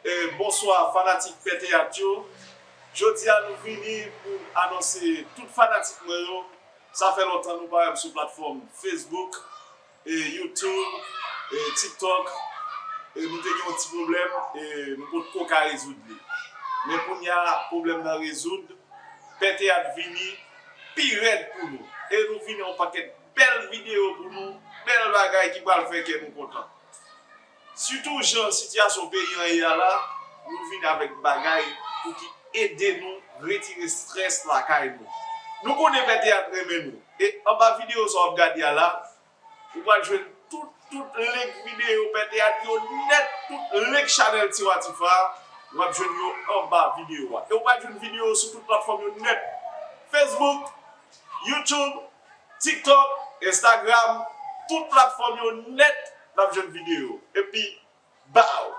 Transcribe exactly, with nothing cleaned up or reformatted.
E, bonswa fanatik Pè Teyat yo. Jodi a nou vini pou n anonse tout fanatik mwen yo. Sa fè lontan nou pa wè m sou platfòm Facebook, e, YouTube, e, TikTok. E, nou te gen yon ti pwoblèm, e, nou potko ka rezoud li. Men kounye a, pwoblèm nan rezoud. Pè Teyat vini pi rèd pou nou. E nou vini yon pakèt bèl videyo pou nou, bèl bagay ki pral fè kè nou kontan. Sitou jan sitiyasyon peyi an ye a la, nou vin avèk bagay pou ki ede nou retire strès lakay nou. Nou konnen Pè Teyat renmen nou. E anba videyo sa w ap gade a la, ou pral jwenn tout, tout link videyo Pè Teyat yo nèt, tout link chanèl Tiwa Tifa, w ap jwenn yo anba videyo a. E ou pral jwenn videyo sou tout platfòm yo nèt. Facebook, YouTube, TikTok, Instagram, tout platfòm yo nèt, n ap jwenn videyo. Epi, bow!